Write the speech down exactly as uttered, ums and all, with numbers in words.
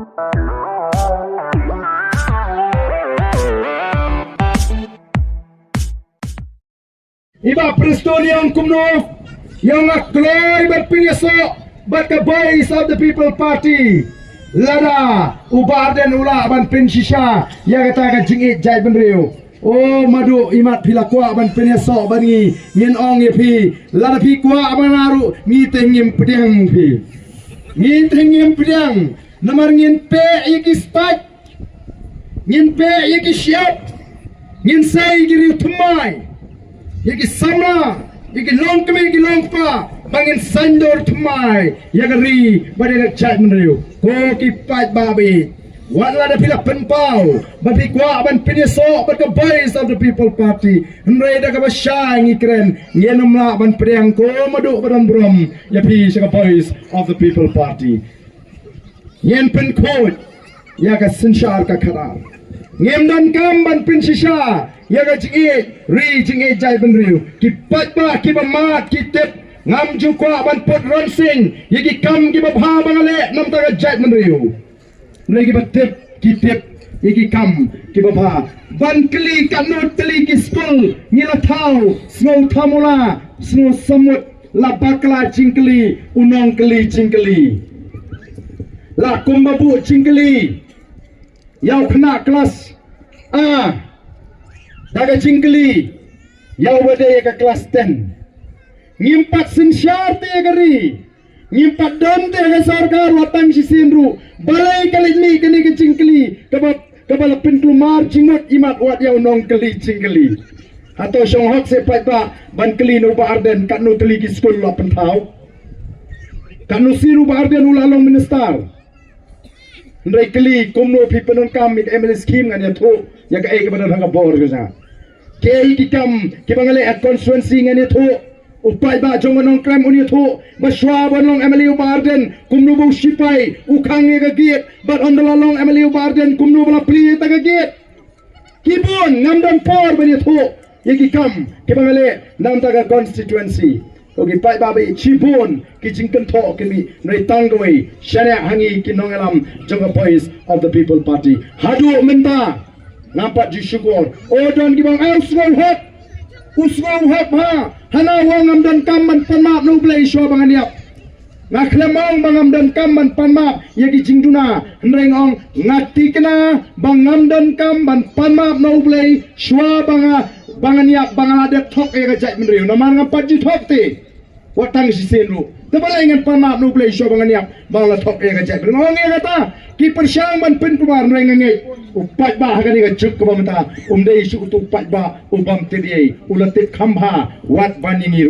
I Bah Prestone ïa ong kumno, ïa ong nga kloi ban pynïasoh bad ka Voice of the People Party. Lada u Bah Ardent u lah ban pynshisha ïa kata ka jingïeit jaitbynriew, o madu, imat phi la kwah ban pynïasoh bad ngi, ngin ong ïa phi, lada phi kwah ban naru, ngi te ngim pdiang phi. Ngi te ngim pdiang. Namar ngin peh ïa ki spike, ngin peh ïa ki shyiap, ngin sei ïa ki riew thymmai, ïa ki samla, ïa ki longkmie, ïa ki longkpa, ba ngin saiñdur thymmai ïa ka ri bad ïa ka jaitbynriew. Ko ki paidbah ba ïeit, wat lada phi la pynpaw ba phi kwah ban pynïasoh bad ka Voice of the People Party, hynrei da kaba shai ngi kren, ngin ym lah ban pdiang, ko madu ba don burom ïa phi sha ka Voice of the People Party. Ngin pynkhuid ïa ka synshar ka khadar. Ngim donkam ban pynshisha ïa ka jingïeit ri, jingïeit jaitbynriew. Ki paidbah kiba mad ki tip, ngam ju kwah ban put ronsing ïa ki kam kiba bha ba nga leh namar ka jaitbynriew. Hynrei kiba tip ki tip ïa ki kam kiba bha. Ban kylli katno tylli ki skul ngi la thaw, Sngewthamula, Sngewsamut, la bakla jingkylli, u nongkylli jingkylli. La kumba buh jingkylli ïa u khynnah klas A da ka jingkylli ïa uba dei ïa ka klas ten. Ngim pat synshar te ïa ka ri, ngim pat don te ïa ka sorkar, wat tang shisien ruh. Balei ka leit mih kane ka jingkylli kaba, kaba la pynkulmar jingmut imat wat ïa u nongkylli jingkylli? Hato shong hok seh paidbah ban kylli na u Bah Ardent katno tylli ki skul la pynthaw? Katno sien u Bah Ardent u la long minister? Hynrei kylli kumno phi pyndonkam ïa ka M L A scheme, ngan ïathuh ïa kaei kaba don ha ka bor ka jong nga. Kaei ki kam kiba nga leh ha constituency, ngan ïathuh. U paidbah jong ka Nongkrem un ïathuh ba shuwa ban long M L A u Bah Ardent, kumno ba u shipai u khang ïa ka gate, bad ynda la long M L A u Bah Ardent kumno ba la plie ïa ka gate. Ki bun, ngam don por ban ïathuh ïa ki kam kiba nga leh namar ka constituency. Ko ki paidbah ba ïeit, shibun ki jingkynthoh ki mih, hynrei tang kawei, shaniah ha ngi ki nongïalam jong ka Voice of the People Party. Haduh mynta ngam pat ju shukor. O don kiba ong, ai u Sngewhok, u Sngewhok ha, hana u ong ngam donkam ban pan map na U Blei shuwa ba ngan ïap. Nga khlem ong ba ngam donkam ban pan map ïa ki jingduna, hynrei nga ong nga tikna ba ngam donkam ban pan map na U Blei shuwa ba nga, ba ngan ïap, ba nga la dep thok ïa ka jaitbynriew. Namar ngam pat ju thok te, wat tang shisien ruh. Te balei ngan pan map na U Blei shuwa ba ngan ïap, ba nga la thok ïa ka jaitbynriew? Nga ong ïa kata, ki pyrshang ban pynkulmar, hynrei nga ngeit u paidbah ha kane ka juk kaba mynta um dei shuh utu u paidbah u bym tip ei, u la tip kham bha wat ban ïa ngi ruh.